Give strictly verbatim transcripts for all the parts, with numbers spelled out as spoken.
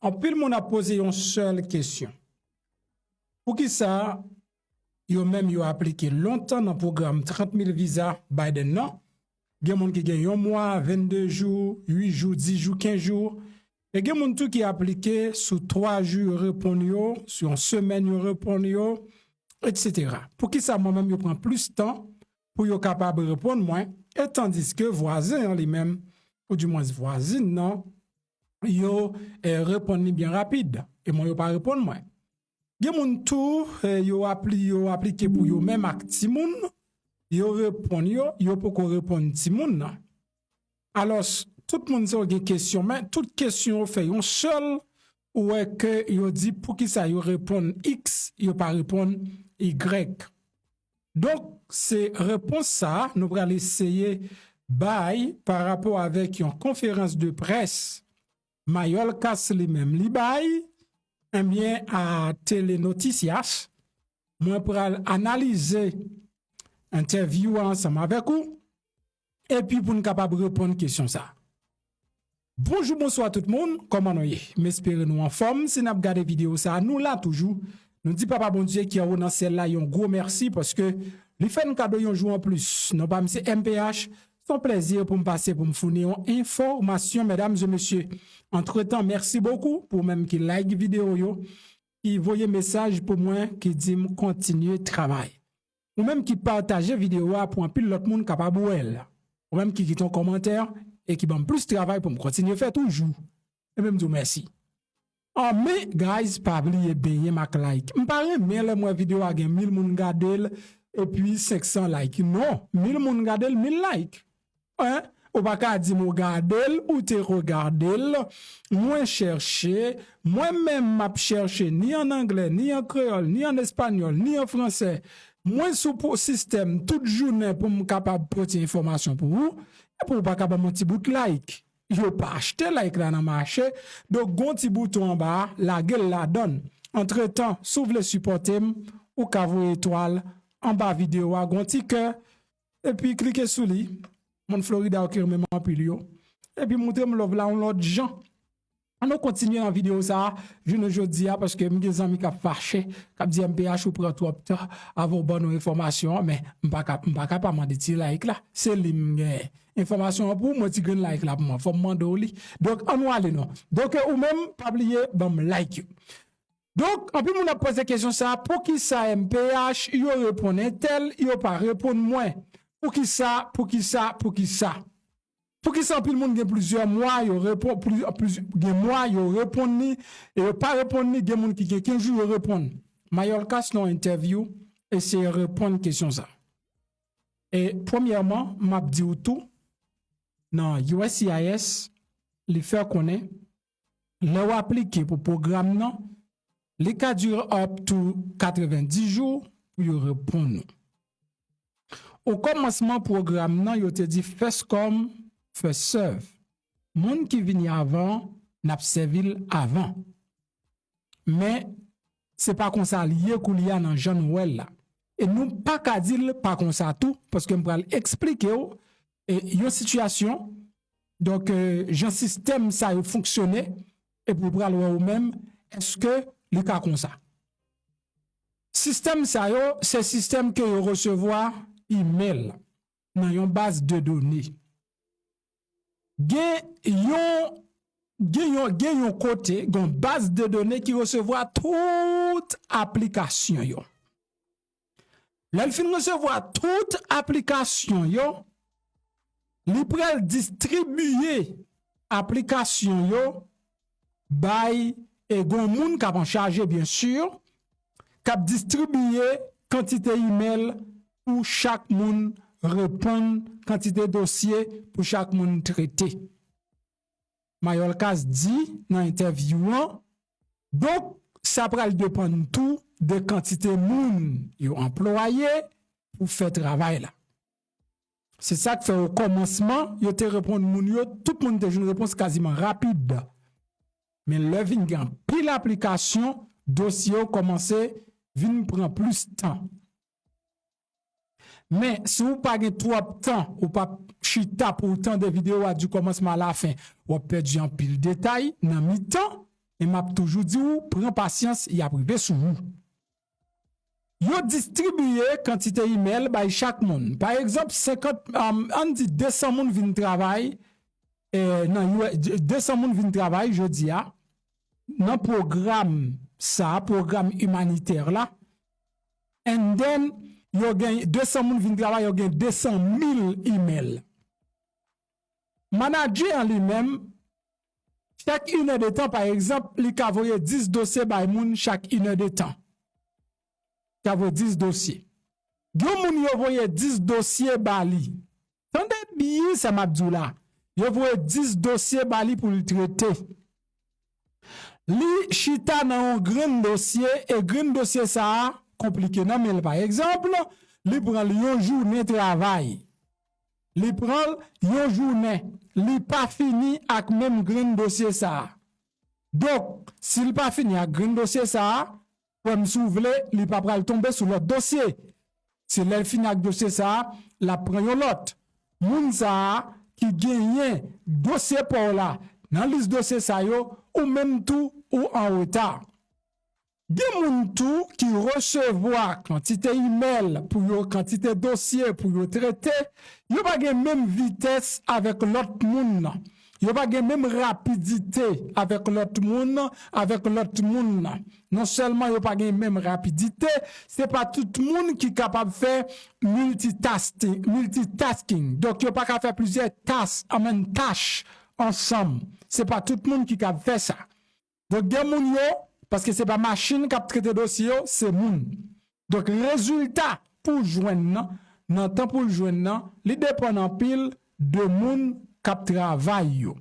Anpil moun ap poze yon sèl kesyon. Poukisa yo menm yo aplike lontan nan pwogram trant mil viza Biden nan? Gen moun ki gen yon mwa, vennde jou, uit jou, dis jou, kenz jou. E gen moun tou ki aplike sou twa jou yo reponn yo, sou yon semèn yo reponn yo, etsetera. Poukisa mwen menm yo pran plis tan pou yo kapab reponn mwen, e tandiske vwazen an li menm, oudimwens vwazin nan, yo eh, reponn li byen rapid, e mwen yo pa reponn mwen. Gen moun tou, eh, yo apli, yo aplike pou yo menm ak timoun, yo reponn yo, yo poko reponn timoun nan. Alòs, tout moun sa yo gen kesyon, men tout kesyon yo fè yon sèl, ou wè ke yo di poukisa yo reponn X, yo pa reponn Y. Donk, se repons sa a nou pral eseye bay pa rapò avèk yon konferans de près Mayòlkas li menm li bay, ebyen, a Tele Noticias, mwen pral analize entèvyou a ansanm avèk ou, epi pou n kapab reponn kesyon sa a. Bonjou, bonswa tout moun, kòman nou ye? M espere nou anfòm. Si n ap gade videyo sa a, nou la toujou. Nou di Papa Bondye ki anwo nan syèl la yon gwo mèsi paske li fè n kado yon jou anplis. Non pa m se M P H, se yon plèzi pou m pase pou m founi yon enfòmasyon, medam e mesye. Antretan, mèsi bokou pou ou menm ki like videyo yo, ki voye mesaj pou mwen, ki di m kontinye travay. Ou menm ki pataje videyo a pou anpil lòt moun kapab wè l. Ou menm ki kite yon kòmantè e ki ban m plis travay pou m kontinye fè toujou. Ebyen, m di w mèsi. An, men, guys, pa bliye benyen m ak like. M pa renmen lè m wè videyo a gen mil moun gade l epi senk san like. Non, mil moun gade l, mil like. Hein? Ou pa ka di m ou gade l, ou te regade l. Mwen chèche, mwen menm m ap chèche, ni an anglè, ni an kreyòl, ni an espanyòl, ni an fransè. Mwen sou po-, sistèm tout jounen pou m kapab pote enfòmasyon pou ou, epi ou pa ka ban m yon ti bout like. Yo pa achte like la nan mache, donk gon ti bouton anba a, lage l ladan l. Antretan, si w vle sipòte m, ou ka voye etwal anba videyo a, gon ti kè, epi klike sou li. Moun Florida yo ki renmen m anpil yo. Epi montre m love la yon lòt jan. Ann nou kontinye nan videyo sa a, jounen jodi a, paske m gen zanmi k ap fache, k ap di M P H ou pran twòp tan avan w ban nou enfòmasyon an, men m pa ka, m pa ka pa mande ti like la. Se li m genyen. Enfòmasyon an pou mwen, ti grenn like la pou mwen. Fò m mande w li. Donk, ann nou ale non. Donk, ou menm, pa bliye ban m like yo. Donk, anpil moun ap poze kesyon sa a, poukisa M P H yo reponn entèl, yo pa reponn mwen? Poukisa, poukisa, poukisa? Poukisa anpil moun gen plizyè mwa yo reponn, pli, pliz-, gen mwa yo reponn li, e yo pa reponn li, gen moun ki gen kenz jou yo reponn? Mayòlkas nan entèvyou eseye reponn kesyon sa. E premyèman, m ap di w tou, nan U S C I S, li fè konnen, lè w aplike pou pwogram nan, li ka dire up to katrevendis jou pou yo reponn ou. Okòmansman pwogram nan, yo te di first come, first serve. Moun ki vini avan, n ap sèvi l avan. Men, se pa konsa l ye koulye a nan jan nou wè l la. E nou pa ka di l pa konsa tou, paske m pral eksplike w, e, yon sitiyasyon, donk, e, jan sistèm sa yo fonksyone, epi w pral wè ou menm, èske li ka konsa. Sistèm sa yo, se sistèm ke yo resevwa imèl nan yon baz de done. Gen yon, gen yon, gen yon kote, gen yon baz de done ki resevwa tout aplikasyon yo. Lè l fin resevwa tout aplikasyon yo, li pral distribiye aplikasyon yo bay, e gon moun k ap an chaje, byen si, k ap distribiye kantite imèl pou chak moun reponn, kantite dosye pou chak moun trete. Mayòlkas di nan entèvyou an, donk, sa pral depann tou de kantite moun yo anplwaye pou fè travay la. Se sa k fè okòmansman, yo te reponn moun yo, tout moun te jwenn repons kaziman rapid. Men lè vin gen anpil aplikasyon, dosye yo kòmanse vin pran plis tan. Men, si w pa gen twòp tan, ou p ap chita pou w tande videyo a di kòmansman a lafen, w ap pèdi anpil detay nan mitan, E m ap toujou di w, pran pasyans, y ap rive sou ou. Yo distribiye kantite imèl bay chak moun. Pa egzanp, senkant, um, ann di de san moun vin travay, eh, nan U S, de san moun vin travay jodi a, nan pwogram sa, pwogram imanitè la, and then, yo gen de san moun vin travay, yo gen de san mil imèl. Manadjè an li menm, chak inèdetan, pa egzanp, li ka voye dis dosye bay moun chak inèdetan. Li ka voye dis dosye. Gen moun yo voye dis dosye ba li. Tande byen sa m ap di w la. Yo voye dis dosye ba li pou l trete. Li chita nan yon grenn dosye, e grenn dosye sa a konplike nan men l. Pa egzanp, li pran l yon jounen travay. Li pran l yon jounen. Li pa fini ak menm grenn dosye sa a. Donk, si l pa fini ak grenn dosye sa a, frè m, si w vle, li pa pral tonbe sou lòt dosye. Se lè l fini ak dosye sa a, l ap pran yon lòt. Moun sa a ki genyen dosye pa w la nan lis dosye sa yo, ou menm tou, ou an reta. Gen moun tou ki resevwa kantite imèl pou yo, kantite dosye pou yo trete, yo pa gen menm vitès avèk lòt moun nan. Yo pa gen menm rapidite avèk lòt moun, avèk lòt moun nan. Non sèlman yo pa gen menm rapidite, se pa tout moun ki kapab fè multitasking, multitasking. Donk, yo pa ka fè plizyè tas, anmenn tach ansanm. Se pa tout moun ki kab fè sa. Donk, gen moun yo, paske se pa machin k ap trete dosye yo, se moun. Donk, rezilta pou jwenn nan, nan tan pou l jwenn nan, li depann anpil de moun k ap travay yo.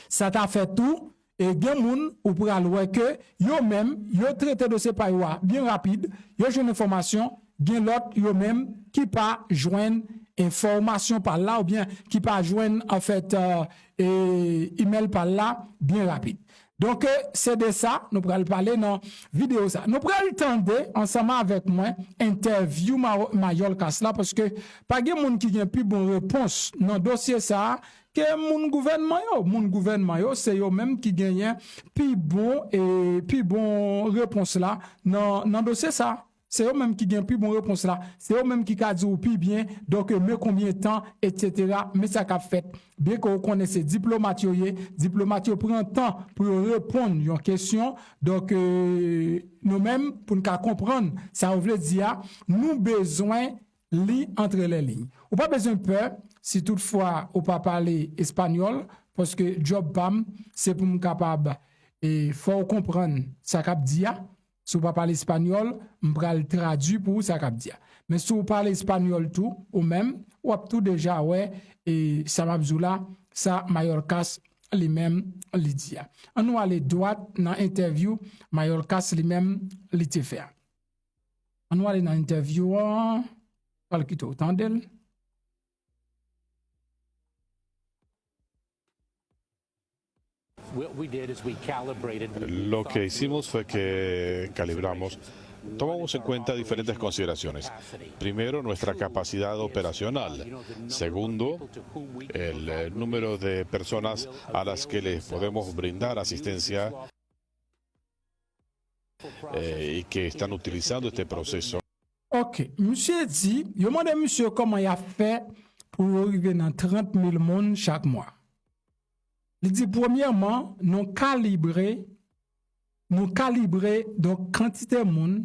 Sa ta fè tou, e gen moun ou pral wè ke yo menm, yo trete dosye pa yo a byen rapid, yo jwenn enfòmasyon, gen lòt yo menm ki pa jwenn enfòmasyon pa l la oubyen ki pa jwenn, anfèt, e, imèl pa l la byen rapid. Donk, e, se de sa nou pral pale nan videyo sa. Nou pral tande ansanm avèk mwen entèvyou Ma-, Mayòl Kas la, paske pa gen moun ki gen pi bon repons nan dosye sa a ke moun gouvènman yo. Moun gouvènman yo, se yo menm ki genyen pi bon, e, pi bon repons la nan, nan dosye sa a. Se yo menm ki gen pi bon repons la. Se yo menm ki ka di w pi byen, donk, men konbyen tan, etsetera, men sa k ap fèt. Byen ke w konnen se diplomat yo ye, diplomat yo pran tan pou yo reponn yon kesyon. Donk, e, nou menm, pou n ka konprann sa yo vle di a, nou bezwen li antre lè liy. Ou pa bezwen pè si toutfwa ou pa pale espanyòl, paske djòb pa m, se pou m kapab, e, fè w konprann sa k ap di a. Si w pa pale espanyòl, m pral tradui pou ou sa k ap di a. Men si w pale espanyòl tou, ou menm, w ap tou deja wè, e, sa m ap di w la, sa Mayòl Kas li menm li di a. Ann nou ale dwat nan entèvyou Mayòl Kas li menm li te fè a. Ann nou ale nan entèvyou an, pral kite w tande l. Lo que hicimos fue que calibramos, tomamos en cuenta diferentes consideraciones. Primero, nuestra capacidad operacional. Segundo, el eh, número de personas a las que les podemos brindar asistencia eh, y que están utilizando este proceso. Ok, misye di, yo mande misye kòman y ap fè pou yo rive nan trant mil moun chak mwa. Li di, premyèman, nou kalibre, nou kalibre, donk, kantite moun,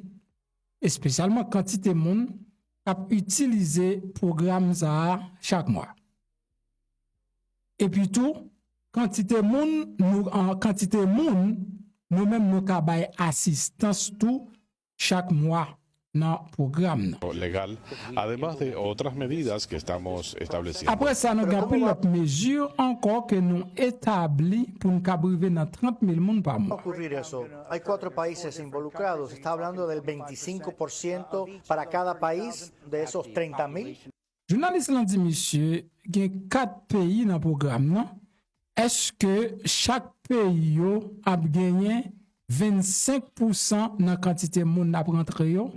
espesyalman kantite moun k ap itilize pwogram sa a chak mwa. Epi tou, kantite moun nou, an kantite moun nou menm nou ka bay asistans tou chak mwa nan pwogram nan. Legal, además de otras medidas que estamos estableciendo. Apre sa, nou gen anpil lòt mezi ankò ke nou etabli pou n kab rive nan trant mil moun pa mwa. Ocurrir eso. Hay cuatro países involucrados. Está hablando del veinticinco por ciento para cada país de esos treinta mil. Jounalis lan di misye gen kat peyi nan pwogram nan, èske chak peyi yo ap genyen vennsenk pousan nan kantite moun n ap rantre yo.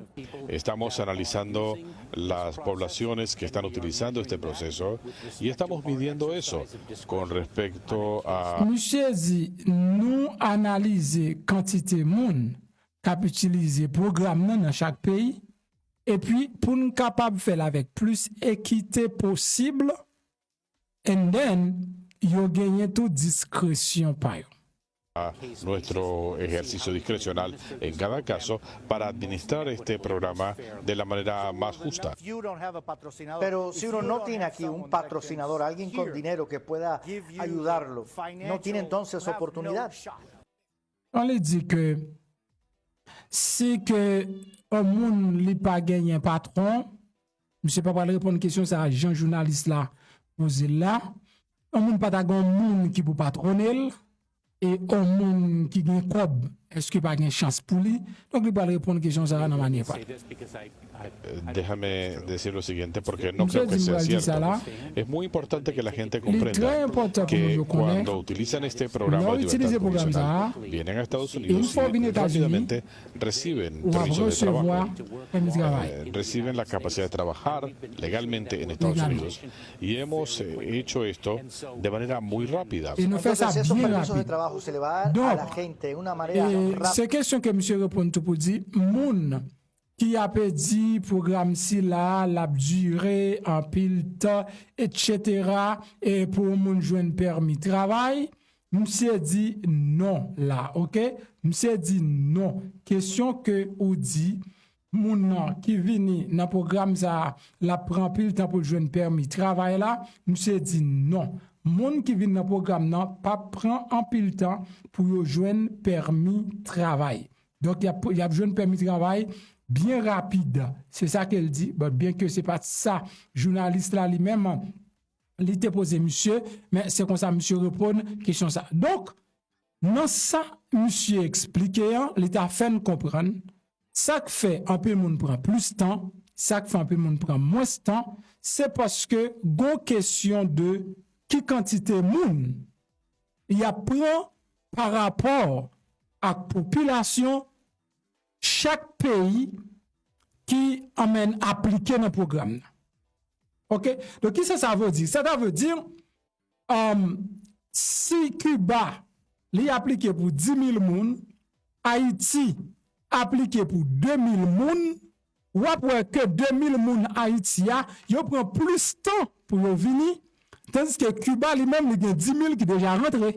Estamos analizando las poblaciones que están utilizando este proceso y estamos midiendo eso con respecto a... Misye di, nou analize kantite moun k ap itilize pwogram nan nan chak peyi, epi pou n kapab fè l avèk plis ekite posib, and then yo genyen tou diskresyon pa yo. nuestro ejercicio discrecional en cada caso para administrar este programa de la manera más justa. Pero si uno no tiene aquí un patrocinador, alguien con dinero que pueda ayudarlo, no tiene entonces oportunidad. An li di ke si ke yon moun li pa genyen patwon, misye pa pral reponn kesyon sa a jan jounalis la poze l la. Yon moun pa ta gen yon moun ki pou patwone l, e yon moun ki gen kòb, èske pa gen chans pou li? Donk li pral reponn kesyon sa a nan manyè pa l. Déjame decir lo siguiente porque no creo que sea cierto. Es muy importante que la gente comprenda que cuando utilizan este programa de libertad condicional, vienen a Estados Unidos y rápidamente reciben permiso de trabajo. Reciben la capacidad de trabajar legalmente en Estados Unidos. Y hemos hecho esto de manera muy rápida. E nou fè sa byen rapid. Donk, se kesyon ke misye reponn tou pou di, moun ki ape di pwogram sila l ap dire anpil tan, etsetera, e pou yon moun jwenn pèmi travay, misye di non la, oke? Misye di non. Kesyon ke ou di, moun nan ki vini nan pwogram sa a, l ap pran anpil tan pou l jwenn pèmi travay la, misye di non. Moun ki vin nan pwogram nan p ap pran anpil tan pou yo jwenn pèmi travay. Donk, y ap, y ap jwenn pèmi travay byen rapid. Se sa ke l di. Bon, byen ke se pa t sa jounalis la li menm li te poze misye, men se konsa misye reponn kesyon sa. Donk, nan sa misye eksplike an, li ta fè n konprann sa k fè anpil moun pran plis tan, sa k fè anpil moun pran mwens tan, se paske gon kesyon de ki kantite moun y ap pran pa rapò ak popilasyon chak peyi ki anmenn aplike nan pwogram nan. Oke? Donk, kisa sa vle di? Sa ta vle di, um, si Kiba, li aplike pou dis mil moun, Ayiti aplike pou de mil moun, w ap wè ke de mil moun Ayiti a, yo pran plis tan pou yo vini, tandiske Kiba li menm, li gen dis mil ki deja rantre.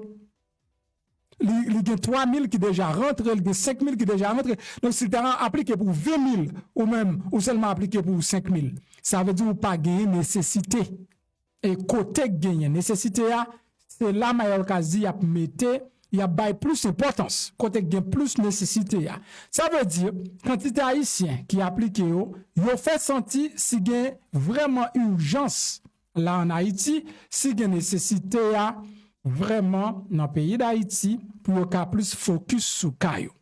Li, li gen twa mil ki deja rantre, li gen senk mil ki deja rantre. Donk, si l ta aplike pou ven mil, ou menm, ou sèlman aplike pou senk mil. Sa vle di ou pa genyen nesesite. E kote k genyen nesesite a, se la Mayorkas di y ap mete, y ap bay plis enpòtans, kote k gen plis nesesite a. Sa vle di, kantite Ayisyen ki aplike yo, yo fè santi si gen vrèman ijans la ann Ayiti, si gen nesesite a vrèman nan peyi Dayiti pou yo ka plis fokis sou ka yo.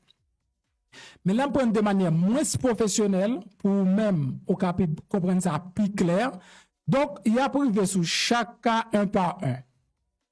Men lè m pran de manyè mwens pwofesyonèl, pou ou menm, ou ka pi konprann sa pi klè. Donk, y ap rive sou chak ka en pa en.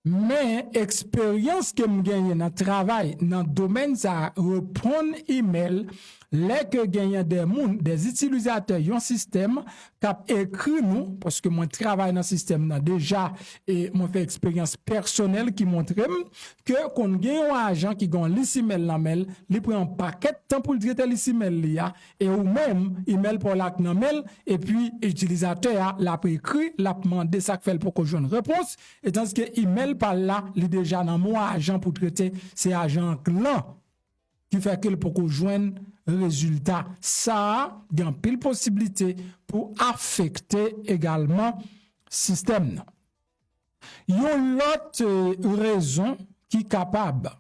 Men, eksperyans ke m genyen nan travay nan domèn sa a, reponn imèl, lè ke genyen de moun, de itilizatè yon sistèm k ap ekri nou, paske mwen travay nan sistèm nan deja, e mwen fè eksperyans pèsonèl ki montre m ke konn gen yon ajan ki gen yon lis imèl nan men l, li pran yon pakèt tan pou l trete lis imèl li a, e ou menm, imèl pa w la k nan men l, epi itilizatè a, l ap ekri, l ap mande sa k fè l poko jwenn repons, e tandiske imèl pa l la, li deja nan men yon ajan pou trete, se ajan an k lan ki fè ke l poko jwenn rezilta. Sa a, gen anpil posiblite pou afekte egalman sistèm nan. Yon lòt, eh, rezon ki kapab,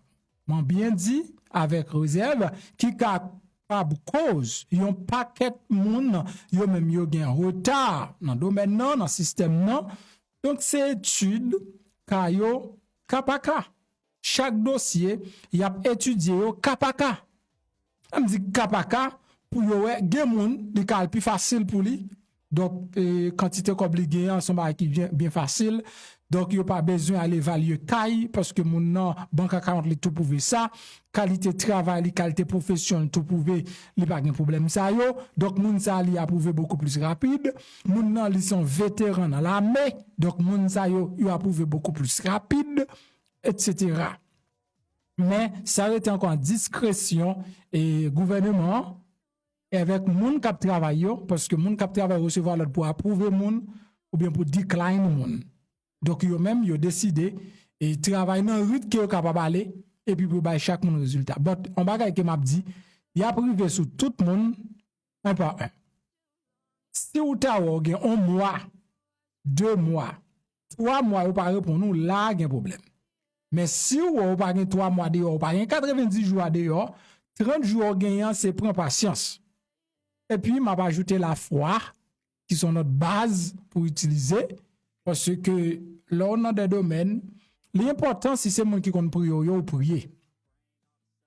mwen byen di, avèk rezèv, ki kapab koz yon pakèt moun, yo menm yo gen reta nan domèn nan, nan sistèm nan. Donk, se etid ka yo ka pa ka. Chak dosye, y ap etidye yo ka pa ka. Lè m di ka pa ka, pou yo wè, gen moun, li ka al pi fasil pou li. Donk, e, kantite kòb li gen an, se yon bagay ki byen, byen fasil. Donk, yo pa bezwen al evalye kay, paske moun nan, bank account li tou pwouve sa. Kalite travay li, kalite pwofesyon li tou pwouve li pa gen pwoblèm sa yo. Donk, moun sa li apwouve bokou plis rapid. Moun nan, li se yon veteran nan lame. Donk, moun sa yo, yo apwouve bokou plis rapid, etsetera. Men, sa rete ankò a diskresyon e gouvènman an, e avèk moun k ap travay yo, paske moun k ap travay resevwa lòd pou apwouve moun oubyen pou decline moun. Donk, yo menm, yo deside e travay nan rit ke yo kapab ale, epi pou bay chak moun rezilta. But, yon bagay ke m ap di, y ap rive sou tout moun, en pa en. Si w ta wè w gen yon mwa, de mwa, twa mwa, yo pa reponn ou, la a gen pwoblèm. Men si w wè w pa gen twa mwa deyò, w pa gen katrevenndis jou a deyò, trant jou w genyen an, se pran pasyans. Epi, m ap ajoute lafwa, ki se yon lòt baz pou itilize, paske lè w nan de domèn, li enpòtan si se moun ki konn priye w yo, ou priye.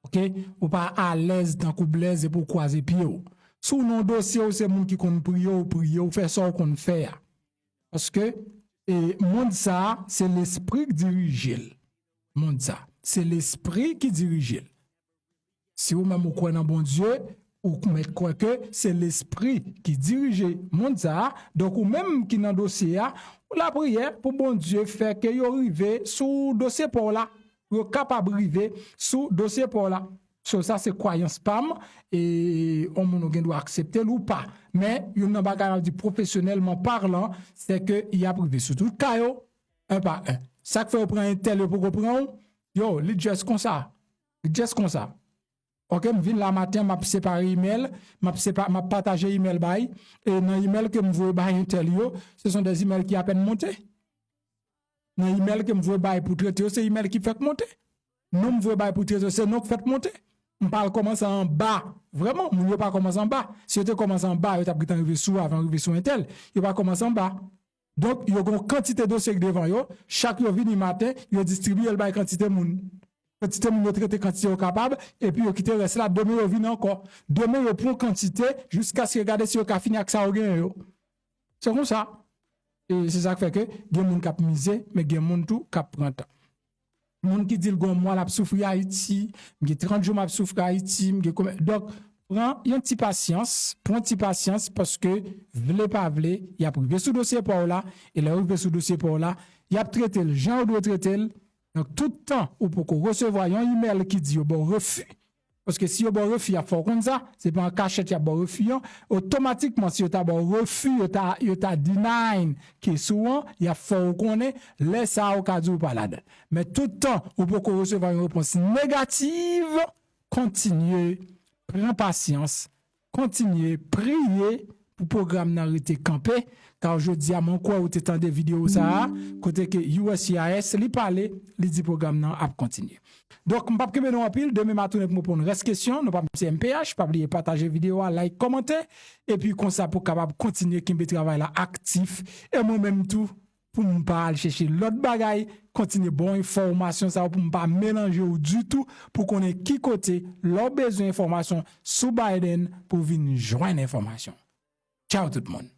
Oke? Ou pa alèz tankou Blèz epi w kwaze pye w. Si w nan yon dosye, ou se moun ki konn priye, ou priye, ou fè sa w konn fè a. Paske, e, mond sa a, se lespri k dirije l. Mond sa, se lespri ki dirije l. Si ou menm ou kwè nan Bondye, ou mèt kwè ke se lespri ki dirije mond sa a. Donk, ou menm ki nan dosye a, ou lapriyè pou Bondye fè ke yo rive sou dosye pa w la. Yo kapab rive sou dosye pa w la. So, sa se kwayans pa m, e yon moun ou gen dwa aksepte l ou pa. Men, youn nan bagay m ap di pwofesyonèlman palan, se ke y ap rive sou tout ka yo, en pa en. Sa k fè yo pran entèl, yo poko pran w, yo, li just konsa. Li just konsa. Oke, m vin la maten, m ap separe imèl, m ap sepa-, m ap pataje imèl bay, e nan imèl ke m voye bay entèl yo, se sont des emails ki apèn monte. Nan imèl ke m voye bay pou trete yo, se imèl ki fèk monte. Non m voye bay pou trete yo, se non k fèk monte. M pa al kòmanse anba. Vrèman, moun yo pa kòmanse anba. Si yo te kòmanse anba, yo t ap gentan rive sou avan yo rive sou entèl. Yo pa kòmanse anba. Donk, yo gen yon kantite dosye k devan yo. Chak yo vini maten, yo distribiye l bay kantite moun. Kantite moun yo trete kantite yo kapab, epi yo kite rès la, demen yo vini ankò. Demen yo pran kantite, jiskaske yo gade si yo ka fini ak sa yo genyen yo. Se konsa. E se sa k fè ke gen moun k ap mize, men gen moun tou k ap pran tan. Moun ki di l gen yon mwa l ap soufri Ayiti, m gen trant jou m ap soufri Ayiti, m gen konbyen. Donk, pran yon ti pasyans, pran ti pasyans, paske vle pa vle, y ap rive sou dosye pa w la, e lè yo rive sou dosye pa w la, y ap trete l jan yo dwe trete l. Donk, tout tan ou poko resevwa yon imèl ki di yo ba w refi, paske si yo ba w refi, y ap fè w konn sa, se pa an kachèt y ap ba w refi an, otomatikman, si yo ta ba w refi, yo ta, yo ta deny case ou an, y ap fè w konnen, lè sa a, ou ka di ou pa ladan. Men tout tan ou poko resevwa yon repons negatif, kontinye pran pasyans, kontinye priye pou pwogram nan rete kanpe, ka jodi a mwen kwè ou te tande videyo sa a, kote ke U S C I S li pale, li di pwogram nan ap kontinye. Donk, m p ap kenbe nou anpil, demen m a tounen pou m reponn rès kesyon, non pa m se M P H, pa bliye pataje videyo a, like, kòmante, epi konsa pou kapab kontinye kenbe travay la aktif, e mwen menm tou, pou m pa al chèche lòt bagay, kontinye ba w enfòmasyon sa yo pou m pa melanje w ditou, pou konnen ki kote, lè w bezwen enfòmasyon sou Biden, pou vin jwenn enfòmasyon. Tchaw tout moun.